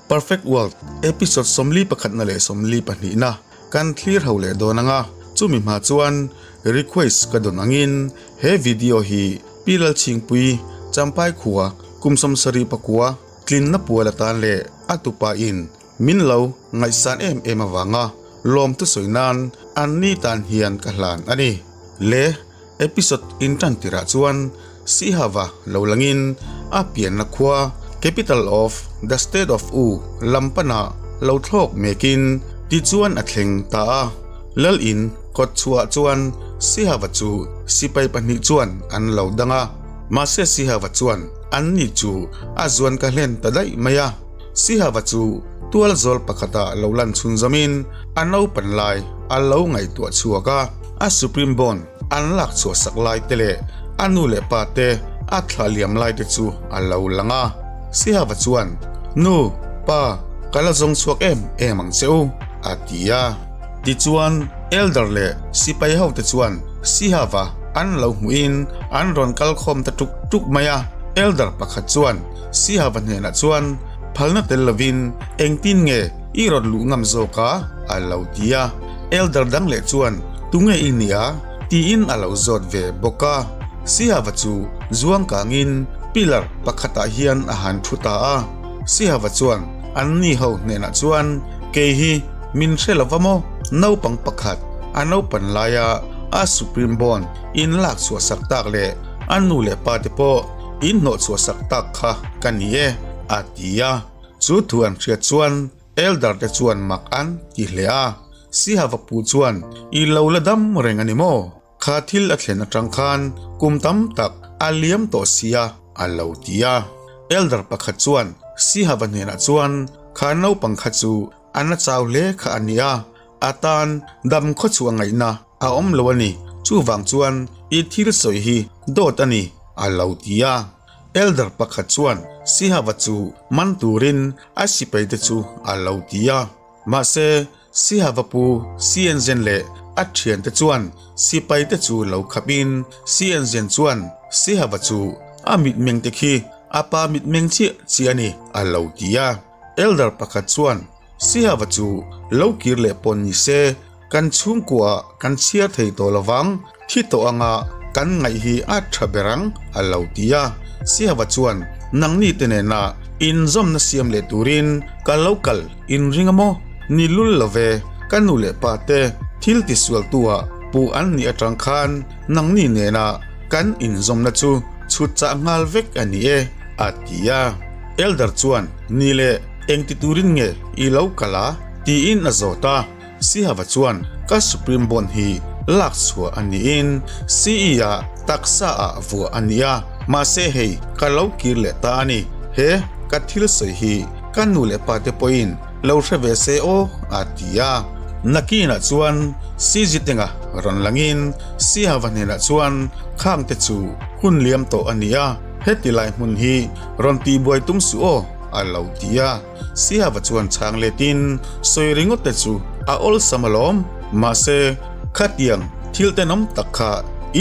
Perfect World episode 41 na leh 42 na kan thlir ho leh dawn anga, chumi hma chuan request ka dawn angin he video hi Pi Lalchhingpui Champhai khua kum 79 tlinna pual atan leh a tupa in min lo ngaihsan em em avanga lawmthu sawi nan an ni tan hian ka hlan a ni. Le episode in tan tirah chuan Sihava lo langin a pianna khua capital of the state of U lam pana lo thlawk mekin tichuan a thleng ta a. Lal in kawt chhuah chuan Sihava chu sipai pahnih chuan an lo dang a. Mahse Sihava chuan an ni chu a zuan ka hlen ta daih mai a. Sihava chu tual zawl pakhata lo lan chhunzawmin a naupan lai a lo ngaihtuah chhuak a, a Supreme Bond an lak chhuah sak lai te leh a nu leh pa te a thlah liam lai te chu a lo lang a. Sihava chuan, Nu, pa, ka la zawng chhuak em em ang che u, a ti a. Tichuan, Elder leh sipai ho te chuan Sihava an lo hmuhin an rawn kal khawm ta tuk tuk mai a. Elder pakhat chuan, Sihava hnenah chuan phalna tel lovin engtin nge i rawn luh ngam zawk a? a lo ti a. Elder dang leh chuan tunge i nia? tiin a lo zawt ve bawk a. Sihava chu zuang kangin pillar pakhatah hian a han thu ta a. Sihava chuan anni ho hnenah chuan kei hi min hre lova maw? Naupang pakhat a naupan laia a Supreme Bond in lak chhuah sak tak leh a nu leh pa te pawh In hnawhchhuah sak tak kha ka ni e, a ti a. Chu thu an hriat chuan Elder te chuan mak an ti hle a. Sihava pu chuan, I lo la dam reng a ni maw? Kha thil a thlen atang khan kum tam tak a liam tawh sia, a lo ti a. Elder pakhat chuan Sihava hnenah chuan, Kha naupang kha chu a na chau hle kha a ni a, A tan dam khawchhuah ngaihna a awm lo a ni, chuvang chuan i thil sawi hi dawt a ni, a lo ti a. Elder pakhat chuan Sihava chu man turin a sipai te chu a lo ti a. Mahse, Sihava pu Sianzen leh a thiante chuan sipai te chu lo khapin Sianzen chuan Sihava chu a mitmeng te khi a pa mitmeng chiah chiah a ni, a lo ti a. Elder pakhat chuan Sihava chu lo kir leh pawn ni se, kan chhungkua kan chhiar thei tawh lovang, thi tawh anga kan ngaih hi a tha ber ang, a lo ti a. Sihava chuan nangni te nena inzawmna siam leh turin ka lo kal inring a maw? Ni lul lo ve, ka nu leh pa te thil tisualtua puh an nih atang khan nangni nena kan inzawmna chu chhut chah nghal vek a ni e, a ti a. Elder chuan ni leh Engti turin nge i lo kal a? tiin a zawt a. Sihava chuan ka Supreme Bond hi lak chhuah a niin CE-a taksa ah vuah a ni a, mahse hei ka lo kir leh ta a ni. He ka thil sawi hi ka nu leh pa te pawhin lo hre ve se aw a ti a. Nakinah chuan Sizitenga rawn langin Sihava hnenah chuan khang te chu hun liam tawh a ni a, heti lai hmun hi rawn tihbuai tum suh aw. A lo ti a, Sihava chuan chhang letin sawi ringawt te chu a awlsam alawm, mahse khatiang thil tenawm tak kha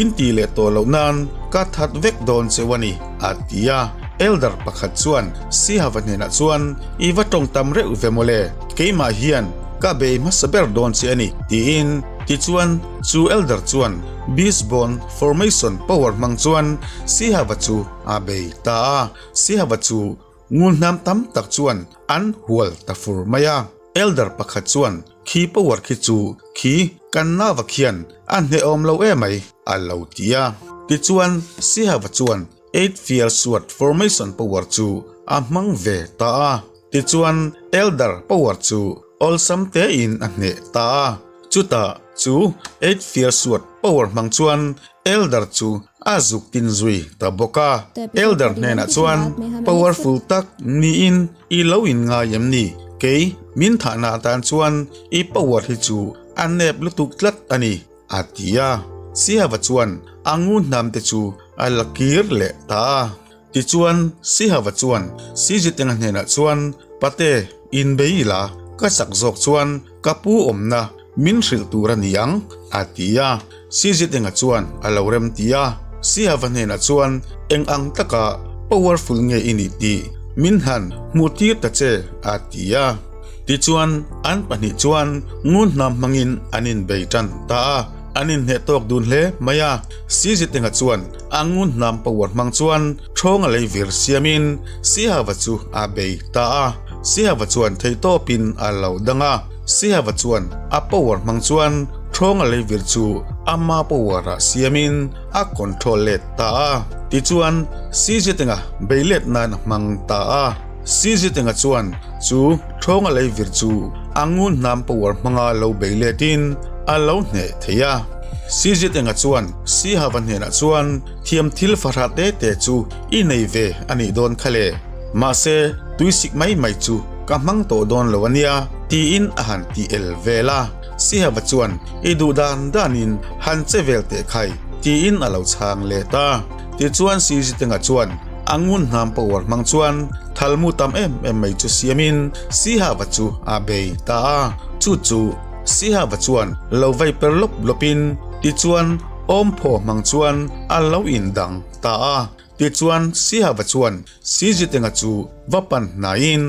in ti leh tawh loh nan ka that vek dawn cheu a ni, a ti a. Elder pakhat chuan Sihava hnenah chuan I va tawng tam reuh ve mawle, keimah hian ka bei hmasa ber dawn che a ni, tiin. Tichuan chu Elder chuan Beastbone Formation power hmang chuan Sihava chu a bei ta a. Sihava chu ngunhnam tam tak chuan an hual ta fur mai a. Elder pakhat chuan khi power khi chu khi kan nava khian a hnehawm lo emai a lo ti a. Tichuan Sihava chuan Eight Fear Sword Formation power chu a hmang ve ta a. Tichuan Elder power chu awlsam tein a hneh ta a. Chutah chu Eight Fear Sword power hmang chuan Elder chu a zuk tin zui ta bawk a. Elder hnenah chuan powerful tak niin i lo in ngai em ni? Kei min thahna atan chuan i power hi chu a nep lutuk tlat a ni, a ti a. Sihava chuan a ngu hnam te chu a la kir leh ta a. Tichuan Sihava chuan Sizitenga hnenah chuan, Pate, inbei ila, ka chak zawk chuan Ka pu awmna min hrilh tur a ni ang, a ti a. Sizitenga chuan a lo rem ti a. Sihava hnenah chuan eng ang taka powerful nge i nih tih min han hmuhtir ta che, a ti a. Tichuan, an pahnih chuan ngunhnam hmangin an inbei tan ta a, an inhneh tawk dun hle mai a. Sizitenga chuan a ngunhnam power hmang chuan ṭhawnga lei vir siamin Sihava chu a bei ta a. Sihava chuan theihtawpin a lo dang a. Sihava chuan a power hmang chuan ṭhawnga lei vir chu ama power-ah siamin a control let ta a. Tichuan, Sizitenga bei let nan a hmang ta a. Sizitenga chuan chu ṭhawnga lei vir chu a ngunhnam power hmanga lo bei letin a lo hneh thei a. Sizitenga chuan Sihava hnenah chuan thiam thil fahrah te te chu i nei ve a nih dawn kha le. Mahse, tuisik mai mai chu ka hmang tawh dawn lo a nia, tiin a han ti el vel a. Sihava chuan i duh dan danin han che vel teh khai, tiin a lo chhang let a. Tichuan Sizitenga chuan a ngun hnam power hmang chuan thalmu tam em em mai chu siamin Sihava chu a bei ta a. Chu chu Sihava chuan lo vai per lawp lawpin tichuan awmphaw hmang chuan a lo indang ta a. Tichuan Sihava chuan Sizitenga chu va pan hnaiin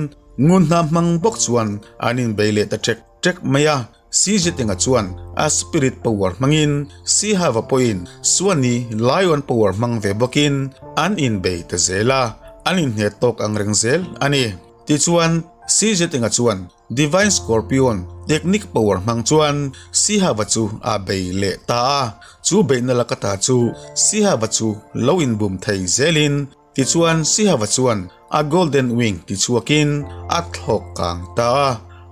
ngun hnam hmang bawk chuan an inbei leh ta ṭek ṭek mai a. Sizitenga chuan a spirit power hmangin Sihava pawhin Suani lion power hmang ve bawkin an inbei ta zel a, an inhne tawk ang reng zel a ni. Tichuan Sizitenga chuan Divine Scorpion technique power hmang chuan Sihava chu a bei leh ta a, chu beihna laka ta chu Sihava chu lo inbum thei zelin Tichuan Sihava chuan a Golden Wing tichhuakin a thlawk kang ta a,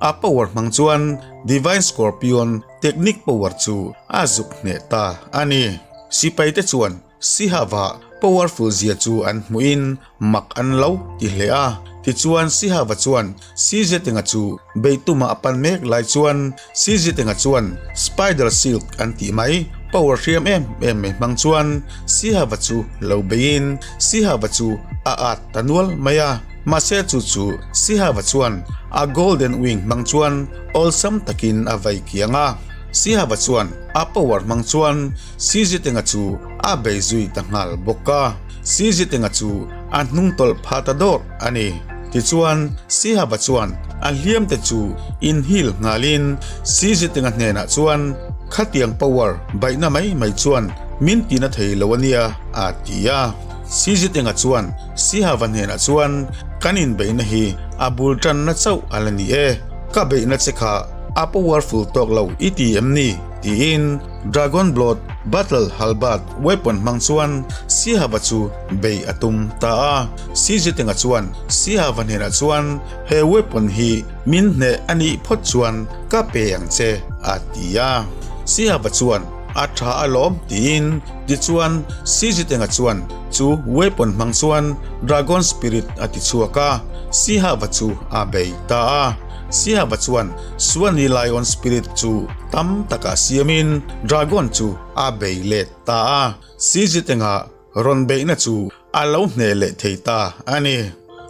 a power hmang chuan Divine Scorpion technique power chu a zuk hneh ta a ni. Sipaite chuan Sihava powerful zia chu an hmuhin mak an lo ti hle a, tichuan Sihava chuan Sizetenga chu beihtumah a pan mek lai chuan Sizetenga chuan Spider Silk an tih mai power hriam em em mai hmang chuan Sihava chu lo beiin Sihava chu a at ta nual mai a. Mahse chu chu Sihava chuan a Golden Wing hmang chuan awlsam takin a vai kiang a. Sihava chuan a power hmang chuan Sizetenga chu a bei zui ta nghal bawk a. Sizetenga chu a hnung tawlh pha ta dawrh a ni. Tichuan, Sihaba chuan a hliamte chu inhil nghalin Sizitenga hnenah chuan, Khatiang power baihna mai mai chuan min tina thei lo a nia, a ti a. Sizitenga chuan Sihaba hnenah chuan, Kan inbeihna hi a bul tanna chauh a la ni e. Ka beihna che kha a powerful tawk lo i ti em ni? tiin Dragon Blood Battle Halberd weapon hmang chuan Sihaba chu bei a tum ta a. Sizitenga chuan Sihava hnenah chuan he weapon hi min hneh a nih phawt chuan ka pe ang che a ti a. Sihava chuan a tha alawm tiin tichuan Sizitenga chuan chu weapon hmang chuan Dragon Spirit a ti chhuak a, Sihava chu a bei ta a. Sihava chuan Suani Lion Spirit chu tam taka siamin Dragon chu a bei let ta a. Sizitenga rawn beihna chu a lo hneh leh thei ta a ni.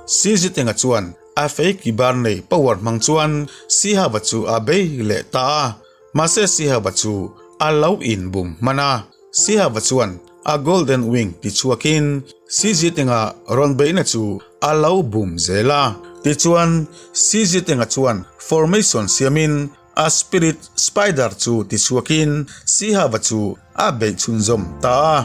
Sizitenga chuan a fei ki bar nei power hmang chuan Sihava chu a bei leh ta a, mahse Sihava chu a lo inbum hman a. Sihava chuan a golden wing tichhuakin Sizitenga rawn beihna chu a lo bum zel a. Tichuan Sizitenga chuan formation siamin A spirit spider chu tichhuakin Sihava chu a beih chhunzawm ta a.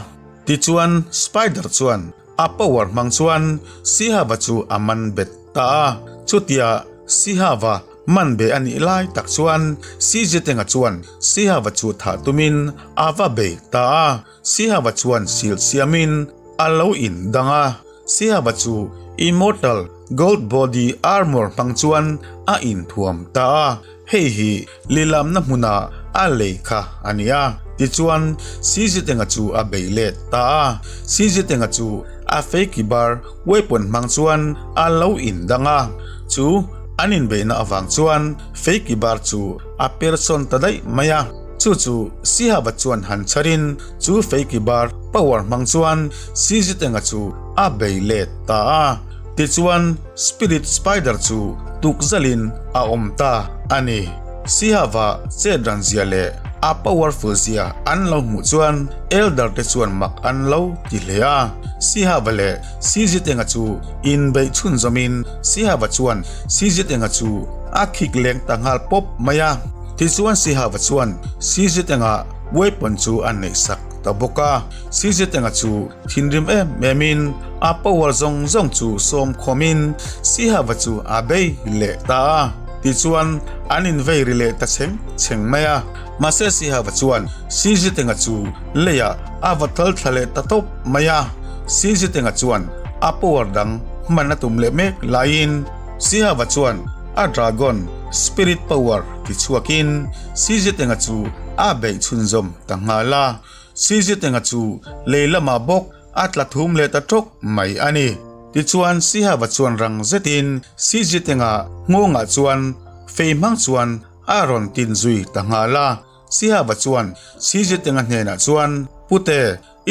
Tichuan spider chuan a power hmang chuan Sihava chu a man bet ta a. Chutia Sihava man beh a nih lai tak chuan Sijetenga chuan Sihava chu thah tumin a va bei ta a. Sihava chuan sil siamin a lo indang a. Sihava chu Immortal Gold Body Armor hmang chuan a inthuam ta a, hei hi lilamna hmuna a lei kha a ni a. Tichuan, Sizitenga chu a bei let ta a. Sizitenga chu a feiki bar weapon hmang chuan a lo indang a. Chu an inbeihna avang chuan feiki bar chu a persawn ta daih mai a. Chu chu Sihava chuan han chharin chu feiki bar power hmang chuan Sizitenga chu a bei let ta a. Tichuan, Spirit Spider chu tukzalin a awm ta a ni. Sihava chet ran zia leh. A powerful zia an lo hmuh chuan elder te chuan mak an lo ti hle a. Sihava leh Sizitenga chu inbeih chhunzawmin Sihava chuan Sizitenga chu a khik leng ta nghal pawp mai a. Tichuan Sihava chuan Sizitenga weapon chu a neihsak ta bawk a. Sizitenga chu thinrim em emin a power zawng zawng chu sawm khawmin Sihava chu a bei leh ta a. Tichuan, an invei ri leh ta chheng chheng mai a. Mahse Sihava chuan Sizitenga chu leiah a va tal thla leh ta tawp mai a. Sizitenga chuan a power dang hman a tum leh mek laiin Sihava chuan a dragon spirit power ti chhuakin Sizitenga chu a beih chhunzawm ta nghal a. Sizitenga chu lei lamah bawk A tla thum leh ta tawk mai a ni. Tichuan Sihava chuan rang zetin Sijitenga nghawngah chuan fei hmang chuan a rawn tin zui ta nghal a. Sihava chuan Sijitenga hnenah chuan, Pute,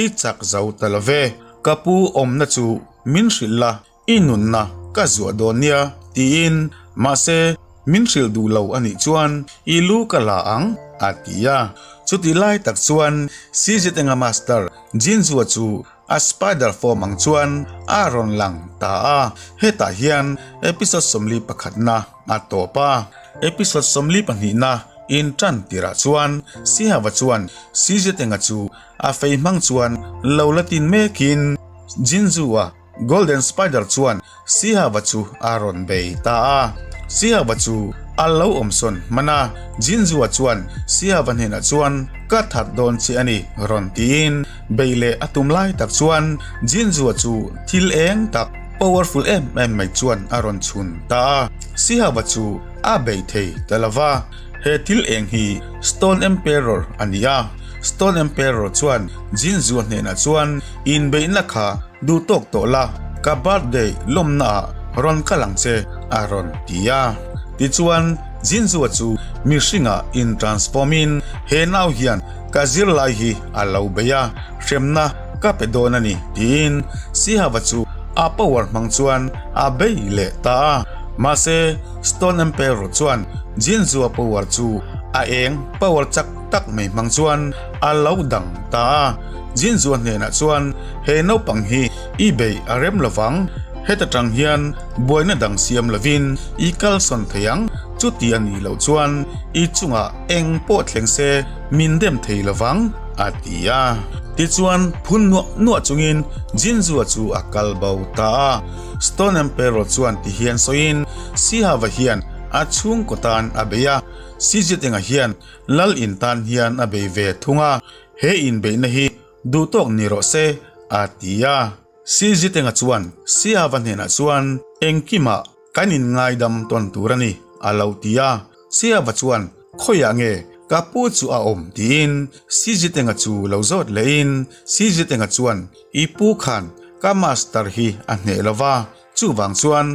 i chak zo ta lo ve. Ka pu awmna chu min hrilh la, I nunna ka zuah dawn nia tiin mahse min hrilh duh lo a nih chuan i lu ka la ang a ti a. Chutih lai tak chuan Sizitenga Master Jinzua chu a spider form ang chuan a rawn lang ta a. Hetah hian episode 41 pakhatna a tawp a. Episode 42 pahnihna in tan tirah chuan Sihava chuan Sizitenga chu a fei hmang chuan lo la tin mekin Jinzua Golden Spider chuan Sihava chu a rawn bei ta a. Sihava chu a lo awmsawn hman a, Jinzua chuan Sihava hnenah chuan ka that dawn che a ni rawn tiin bei leh a tum lai tak chuan Jinzua chu thil eng tak powerful em em mai chuan a rawn chhun ta a. Sihava chu a bei thei ta lo va, he thil eng hi Stone Emperor a ni a. Stone Emperor chuan Jinzua hnenah chuan inbeihna kha Duh tawk tawh la, ka birthday lawmna ah rawn kal ang che a rawn ti a. Tichuan Jinzua chu mihring ah in transform in he nau hian ka zirlai hi a lo bei a, hremna ka pe dawn a ni tiin Sihava chu a power hmang chuan a bei leh ta a. Mahse Stone Emperor chuan Jinzua power chu a eng power chak tak mai hmang chuan a lo dang ta a. Jinzua hnenah chuan he naupang hi i beih a rem lovang, heta tang hian buaina dang siam lovin i kalsawn thei ang, chuti a nih loh chuan i chungah eng pawh thleng se min dem thei lovang, a ti a. Tichuan phun nuah nuah chungin Jinzua chu a kal bo ta a. Stone Emperor chuan ti hian sawiin Sihava hian a chhungkaw tan a bei a, Siziatenga hian Lal in tan hian a bei ve thung a. He inbeihna hi duhtawk ni rawh se, a ti a. Sizitenga chuan Siava hnenah chuan engkimah kan inngaidam tawn tur a ni, a lo ti a. Siava chuan khawiah nge ka pu chu a awm tiin Sizitenga chu lo zawt lehin Sizitenga chuan i pu khan ka master hi a hneh lo va, chuvang chuan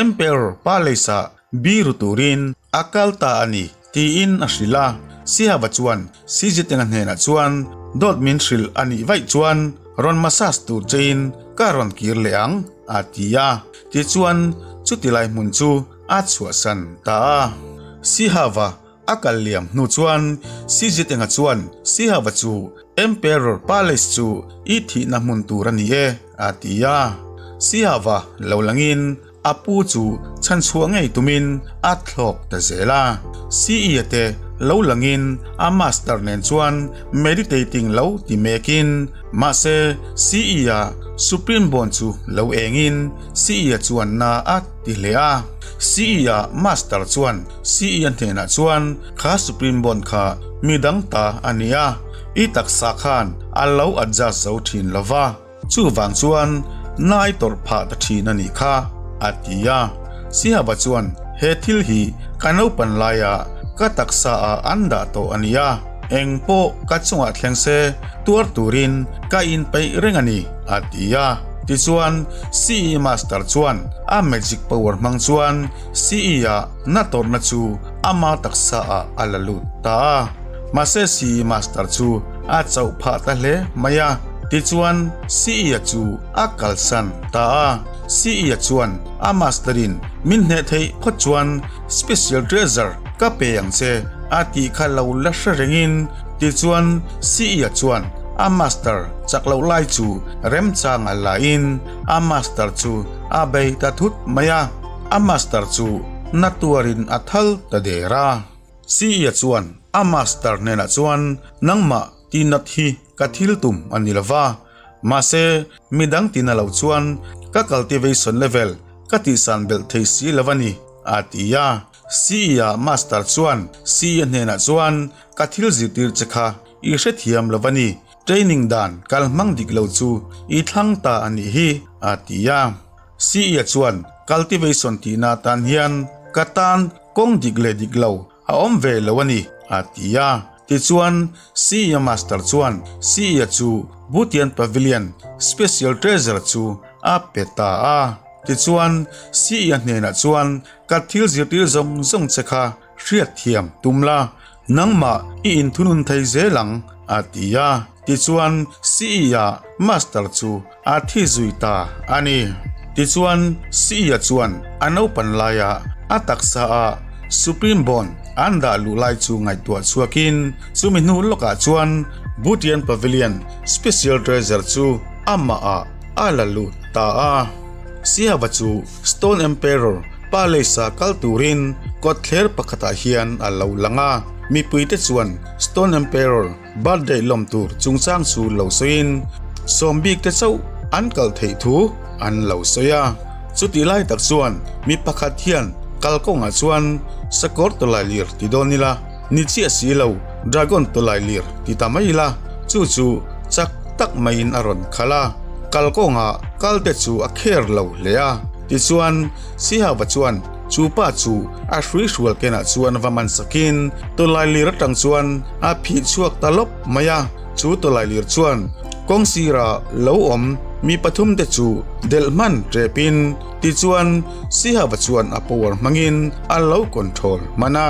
Emperor Palace-ah Biru turin a kal ta a ni, tiin a hrilh a. Sihava chuan Sizitenga hnenah chuan dawt min hrilh a nih vaih chuan rawn massage tur chein ka rawn kir leh ang, a ti a. Tichuan chuti lai hmun chu a chhuahsan ta a. Sihava a kal liam hnu chuan Sizitenga chuan Sihava chu Emperor Palace chu i thihna hmun tur a ni e, a ti a. Sihava lo langin A pu chu chhanchhuah ngei tumin a thlawk ta zel a. CE-a te lo langin a master nen chuan meditating lo ti mekin mahse CE-a supreme bond chu lo engin CE-a chuan na a ti hle a. CE-a master chuan CE-a hnenah chuan kha supreme bond kha midang ta a ni a, i taksa khan a lo adjust zo thin lova. Chuvang chuan nai tawrh phah ta thin a nih kha, a ti a. Sihaba chuan he thil hi ka naupan laia ka taksa ah an dah tawh a ni a, eng pawh ka chungah thleng se tuar turin ka inpeih reng a ni, a ti a. Tichuan CE Master chuan a magic power hmang chuan CE ah na tawrhna chu ama taksa ah a la lut ta a. Mahse CE Master chu a chauh phah ta hle mai a. Tichuan CE-a chu a kalsan ta a. CE-a chuan a master-in min hneh theih phawt chuan special treasure ka pe ang che. a tih kha lo la hre rengin tichuan Siia chuan a master chak loh lai chu remchang a la in a master chu a bei ta thut mai a, a master chu na tuarin a thal ta der a. Siia chuan a master hnenah chuan nangmah tinat hi ka thil tum a ni lova, mahse midang tina lo chuan ka cultivation level ka tihsan belh thei si lo a ni, a ti a. Siia master chuan Siia hnenah chuan ka thil zirtir che kha i hrethiam lo a ni, training dan kal hmang dik lo chu i thlang ta a nih hi, a ti a. Siia chuan cultivation tihna atan hian ka tan kawng dik leh dik lo A awm ve lo a ni, a ti a. Tichuan, Siia Master chuan Siia chu Butian Pavilion Special Treasure chu a pe ta a. Tichuan, Siia hnenah chuan, Ka thil zirtir zawng zawng che kha hriatthiam tum la, nangmah i inthunun thei zel ang, a ti a. Tichuan, Siia Master chu a thi zui ta a ni. Tichuan, Siia chuan a naupan laia a taksa a Supreme Bond an dah luh lai chu ngaihtuah chhuakin chumi hnu lawkah chuan Butian Pavilion Special Treasure chu amahah a la lut ta a. Siava chu Stone Emperor Palace-a kal turin kawtthler pakhatah hian a lo lang a, mipuite chuan Stone Emperor Birthday lawm tur chungchang chu lo sawiin sawm bik te chauh an kal theih thu an lo sawi a. Chutih lai tak chuan mi pakhat hian kalkawngah chuan sakawr tawlai lir ti dawn ila, ni chiah si lo dragon tawlai lir ti ta mai ila, chu chu chak tak maiin a rawn khalh a, kalkawngah kal te chu a kher lo hle a. Tichuan Sihava chuan Chu pa chu a hrui hrual kenah chuan va man sakin tawlailir atang chuan a phih chhuak ta lawp mai a. Chu tawlailir chuan kawng sira lo awm mi pathum te chu delh hman tepin tichuan Sihava chuan a power hmangin a lo control hman a.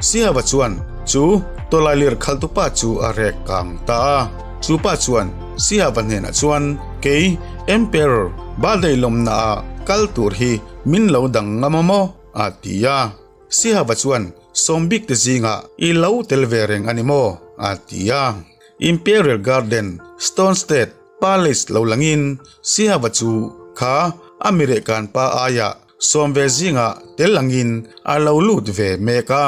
Sihava chuan chu tawlailir khaltupa chu a rek kang ta a. Chu pa chuan Sihava hnenah chuan kei Emperor Baldeilawmna ah kal tur hi Min lo dang ngam a maw? a ti a. Sihava chuan Sawmbik te zingah i lo tel ve reng a ni maw? a ti a. Imperial Garden, Stone State Palace lo langin Sihava chu kha a mirehkan pa aiah sawm ve zingah tel angin a lo lut ve mek a.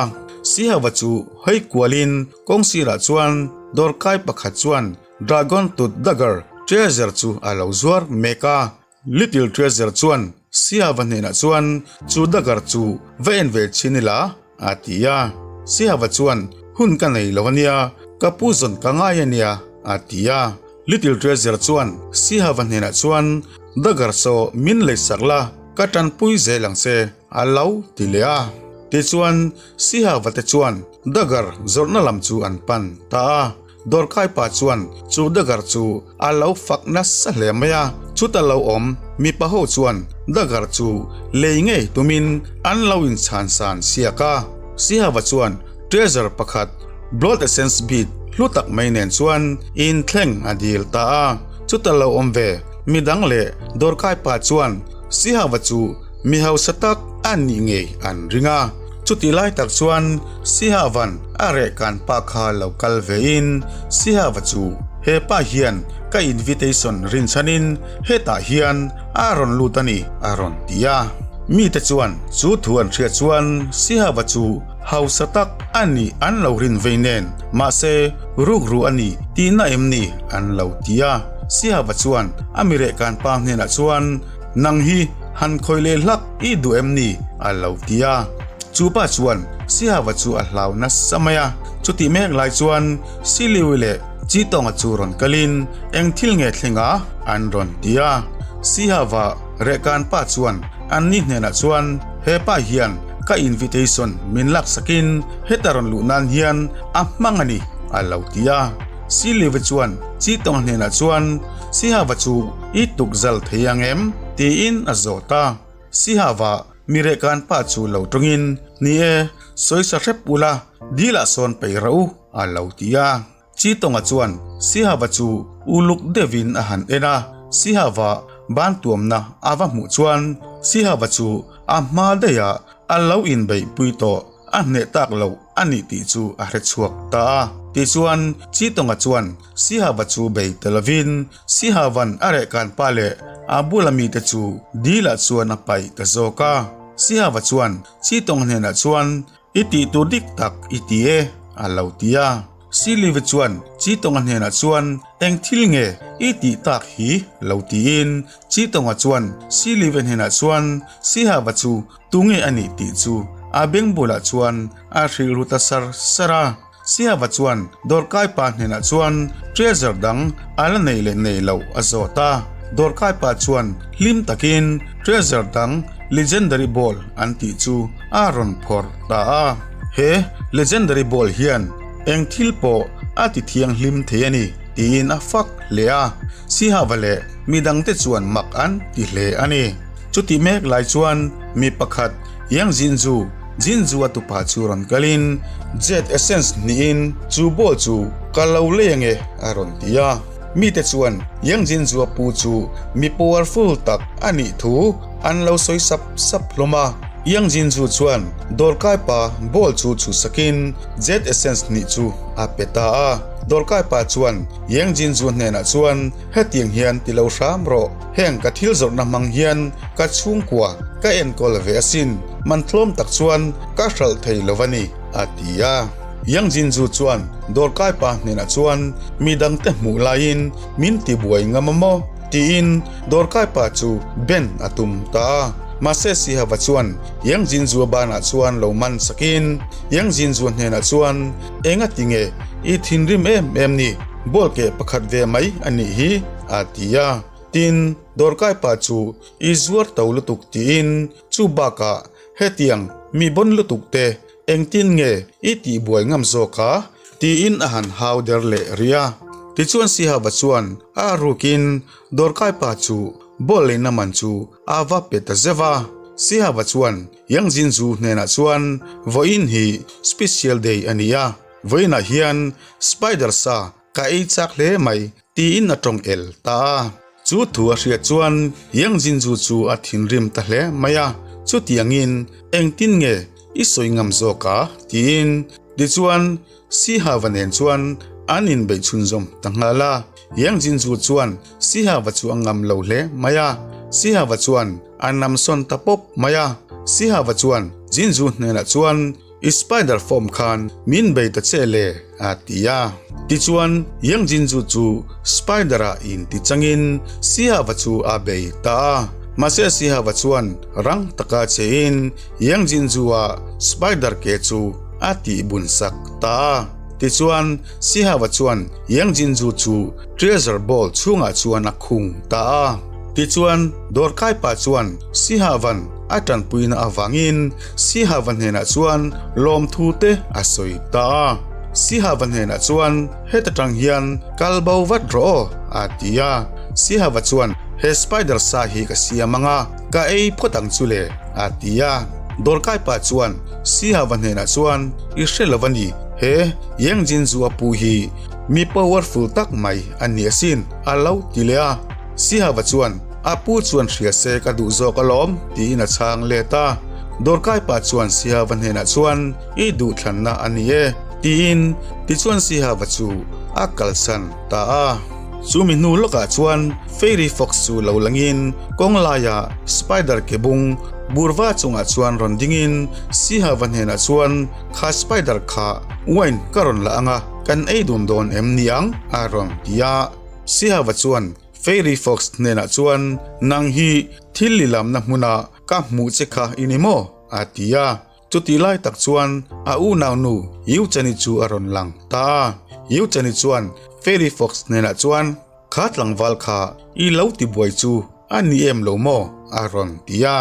Sihava chu hawi kualin kawngsirah chuan dawrkai pakhat chuan Dragon Tooth Dagger treasure chu a lo zuar mek a. Little Treasure chuan Siava hnenah chuan chu dagger chu va en ve chhin ila a ti a. Siava chuan hun ka nei lo ania, ka pu zawn ka ngai ania a ti a. Little Treasure chuan Siava hnenah chuan dagger saw min leisak la, ka tanpui zel ang che a lo ti leh a. Tichuan Siava te chuan dagger zawrhna lam chu an pan ta a. Dawrkai pa chuan chu dagger chu a lo fak nasa hle mai a, chuta lo awm mipa ho chuan dagger chu lei ngei tumin an lo inchhan san siak a. Sihava chuan treasure pakhat Blood Essence Bead hlu tak mai nen chuan inthleng a dil ta a, chuta lo awm ve midang leh dawrkai pa chuan Sihava chu mi hausa tak a nih ngei an ring a. Chutih lai tak chuan Sihava'n a rehkan pa kha lo kal vein Sihava chu he pa hian ka invitation rinchhanin hetah hian a rawn lut a ni a rawn ti a. Mite chuan chu thu an hriat chuan Sihava chu hausa tak a nih an lo rin vei nen mahse rukru a ni tihna em ni an lo ti a. Sihava chuan a mi rehkan pa hnenah chuan Nang hi han khawih leh hlak i duh em ni? a lo ti a. Chu pa chuan Sihava chu a hlau nasa mai a. Chutih mek lai chuan Siliwi leh Chitawnga chu rawn kalin eng thil nge thleng a? an rawn ti a. Sihava rehkan pa chuan anni hnenah chuan he pa hian ka invitation min laksakin heta rawn luh nan hian a hmang a ni a lo ti a. Siliwi chuan Chitawnga hnenah chuan Sihava chu I tuk zal thei ang em? tiin a zawt a. Sihava mi rehkan pa chu lo tawngin, Ni e, sawisa hrep ula, dilah sawn peih rawh u, a lo ti a. Chitawnga chuan Sihava chu uluk deuhin a han en a, Sihava ban tuamna a va hmuh chuan Sihava chu a hma daihah a lo inbeihpui tawh. a hneh tak loh a nih tih chu a hre chhuak ta a. Tichuan, Chitonga chuan Sihava chu bei ta lovin Sihava'n a rehkan pa leh a bula mite chu dilah chuan a paih ta zawk a. Sihava chuan Chitonga hnenah chuan, I tih tur dik tak i ti e, a lo ti a. Silive chuan Chitonga hnenah chuan, Eng thil nge i tih tak hi? lo tiin Chitonga chuan Silive hnenah chuan Sihava chu tunge a nih tih chu a beng bulah chuan a hrilh ru ta sar sar a. Sihava chuan dawrkai pa hnenah chuan treasure dang a la nei leh nei loh a zawt a. Dawrkai pa chuan hlim takin treasure dang legendary ball an tih chu a rawn phawrh ta a. He legendary ball hian eng thil pawh a ti thianghlim thei a ni tiin a fak hle a. Sihava leh midangte chuan mak an ti hle a ni. Chutih mek lai chuan mi pakhat Yang Jinju, Jinju a tupa chu rawn kalin Jade Essence hnihin chu ball chu ka lo lei ange a rawn ti a. Mite chuan Yang Jinju a pu chu mi powerful tak a nih thu an lo sawi sap sap hlawm a. Yang Jinju chuan dawrkai pa ball chu chhuhsakin Jade Essence hnih chu a pe ta a. Dawrkai pa chuan Yang Jinju hnenah chuan hetiang hian ti lo hram rawh. Heng ka thil zawrhna hmang hian ka chhungkua ka enkawl ve asin, man tlawm tak chuan ka hralh thei lo a ni, a ti a. Yang Jinju chuan dawrkai pa hnenah chuan mi dangte hmuh laiin min tibuai ngam a maw? tiin dawrkai pa chu ben a tum ta a. Mahse Sihava chuan Yang Jinju a banah chuan lo man sakin Yang Jinju hnenah chuan Enga tinge i thinrim em em ni, ball keh pakhat ve mai a nih hi, a ti a. Tin, dawrkai pa chu i zuar to lutuk tiin chu bakah hetiang mi bawn lutuk te engtin nge i tihbuai ngam zawk a? tiin a han hau der leh rih a. Tichuan Sihava chuan a rukin dawrkai pa chu ball leina man chu a va pe ta zeuh a. Sihava chuan Yang Jinju hnenah chuan vawiin hi special day a ni a, vawiinah hian spider sa Ka ei chak hle mai, tiin a tawng el ta a. Chu thu a hriat chuan Yang Jinju chu a thinrim ta hle mai a, chutiangin engtin nge i sawi ngam zawk a? tiin. Tichuan, Sihava nen chuan an inbeih chhunzawm ta nghal a. Yang Jinju chuan Sihava chu a ngam lo hle mai a, Sihava chuan a namsawn ta pawp mai a. Sihava chuan Jinju hnenah chuan, I spider form khan min bei ta che le, a ti a. Tichuan, Yang Jinju chu spider ah in ti changin Sihava chu a bei ta a. Mahse Sihava chuan rang taka che in Yang Jinju a spider ke chu a tih bun sak ta a. Tichuan, Sihava chuan Yang Jinju chu treasure ball chhungah chuan a khung ta a. Tichuan, dawrkai pa chuan Sihava'n a tanpuina avangin Sihava hnenah chuan lawmthu te a sawi ta a. Sihava hnenah chuan heta tang hian kal bo vat rawh aw a ti a. Sihava chuan he spider sa hi ka siam ang a, ka ei phawt ang chu le a ti a. Dawrkai pa chuan Sihava hnenah chuan i hre lo a ni, he Yang Jinju a pu hi mi powerful tak mai a ni asin a lo ti leh a. Sihava chuan A pu chuan hria se ka duh zawk alawm, tiin a chhang let a. Dawrkai pa chuan Sihava hnenah chuan i duhthlanna a ni e, tiin tichuan Sihava chu a kalsan ta a. Chumi hnu lawkah chuan Fairy Fox chu lo langin kawng laia spider ke bung burva chungah chuan rawn dingin Sihava hnenah chuan kha spider kha wine ka rawn la anga kan ei dun dawn em ni ang a rawn ti a. Sihava chuan Fairy Fox hnenah chuan, Nang hi thil i lamna hmuna ka hmuh che kha i ni maw? a ti a. Chutih lai tak chuan a unaunu Yuchani chu a rawn lang ta a. Yuchani chuan Fairy Fox hnenah chuan, Kha tlangval kha i lo tibuai chu a ni em lo maw? a rawn ti a.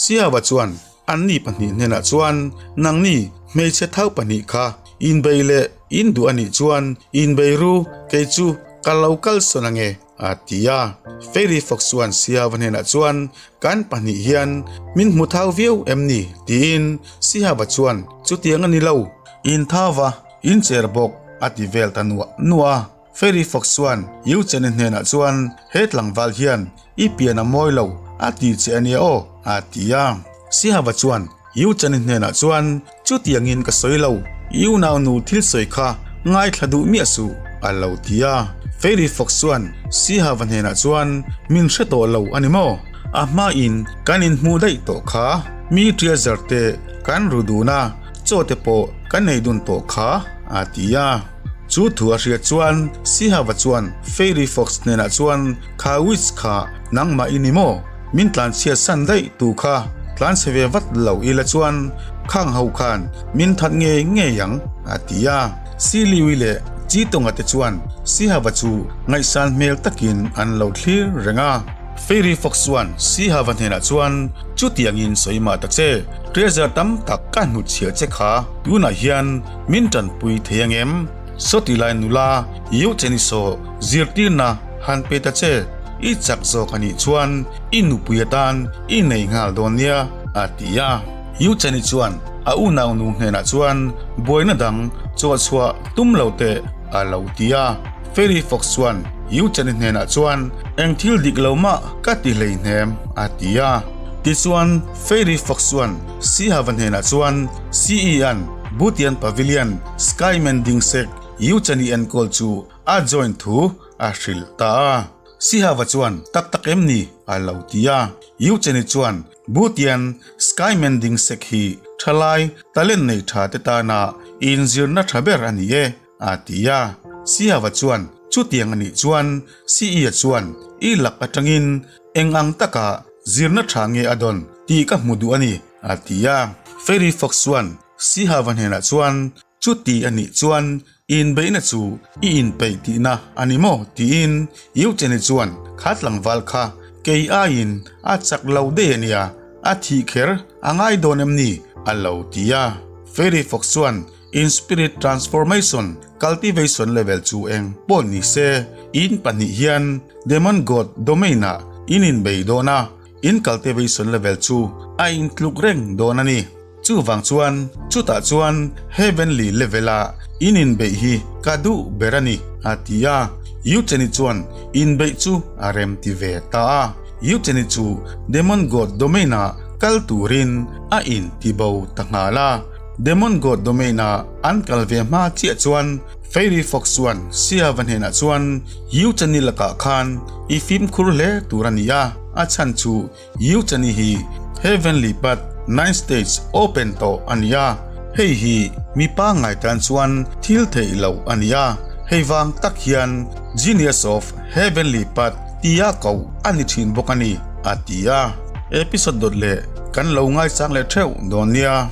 Siava chuan, Anni pahnih hnenah chuan, Nangni hmeichhe thau pahnih kha inbei leh in duh a nih chuan inbei ru, kei chu ka lo kalsawn ange, a ti a. Fairy Fox chuan Sihava hnenah chuan, Kan pahnih hian min hmu thau viau em ni? tiin Sihava chuan, Chutiang a ni lo, in thau va, in cher bawk, a ti vel ta nuah nuah a. Fairy Fox chuan Eucheni hnenah chuan, He tlangval hian i pian a mawi lo a ti che a nia aw, a ti a. Sihava chuan. Yuchani hnenah chuan, Chutiangin ka sawi lo, i unaunu thil sawi kha ngaithla duh miah suh, a lo ti a. Fairy Fox chuan Sihava hnenah chuan, Min hre tawh lo a ni maw? A hmain kan inhmuh daih tawh kha, mi ṭiazar te kan ru dun a, chaw te pawh kan nei dun tawh kha, a ti a. Chu thu a hriat chuan Sihava chuan Fairy Fox hnenah chuan, Kha witch kha nangmah i ni maw? Min tlanchhiat san daih tu kha tlanchhe ve vat lo ila chuan khang ho khan min that ngei ngei ang, a ti a. Siliui leh Chitonga te chuan Sihava chu ngaihsan hmel takin an lo thlir reng a. Fairy Fox chuan Sihava hnenah chuan, Chutiangin sawi mah ta che, treasure tam tak ka hnutchhiah che kha tunah hian min tanpui thei ang em? Sawti lai nula Euchenisaw zirtirna han pe ta che, i chak zawk a nih chuan i nupui atan i nei nghal dawn nia, a ti a. Eucheni chuan a unaunu hnenah chuan buaina dang chawhchhuah tum lo teh a lo ti a. Fairy Fox chuan Eucheni hnenah chuan eng thil dik lo mah ka ti hleihnem, a ti a. Tichuan Fairy Fox chuan Sihava hnenah chuan CE-a'n Butian Pavilion Skyman Dingsek Eucheni enkawl chu a join thu a hrilh ta a. Sihava chuan tak tak em ni? a lo ti a. Eucheni chuan Butian Skyman Dingsek hi thalai talent nei tha te tana inzirna tha ber a ni e a ti a. Sihava chuan chutiang a nih chuan CE-a chuan i lak atangin eng ang taka zirna tha nge a dawn tih ka hmu duh a ni a ti a. Fairy Fox chuan Sihava hnenah chuan Chuti a nih chuan i inbeihna chu i inpeih tihna a ni maw? tiin Eucheni chuan kha tlangval kha kei aiin a chak lo daih a nia, a thih kher a ngai dawn em ni? a lo ti a. Fairy Fox chuan in spirit transformation cultivation level chu eng pawh ni se, in pahnih hian Demon God domain-ah in inbei dawn a, in cultivation level chu a intluk reng dawn a ni. Chuvang chuan chutah chuan Heavenly level-a in inbeih hi ka duh ber a ni, a ti a. Eucheni chuan inbeih chu a rem ti ve ta a. Eucheni chu Demon God Domain-a kal turin a intibo ta nghal a. Demon God Domain-a an kal ve hma chiah chuan Fairy Fox chuan Siava hnenah chuan Eucheni lakah khan i fimkhur hle tur a ni a, a chhan chu Euchani hi Heavenly Path Nine Stage open tawh a ni a, hei hi mi pangngai tan chuan thil theih loh a ni a, hei vang tak hian Genius of Heavenly Path tia koh a ni thin bawk a ni, a ti a. Episode dawt leh kan lo ngaichang leh theuh dawn nia.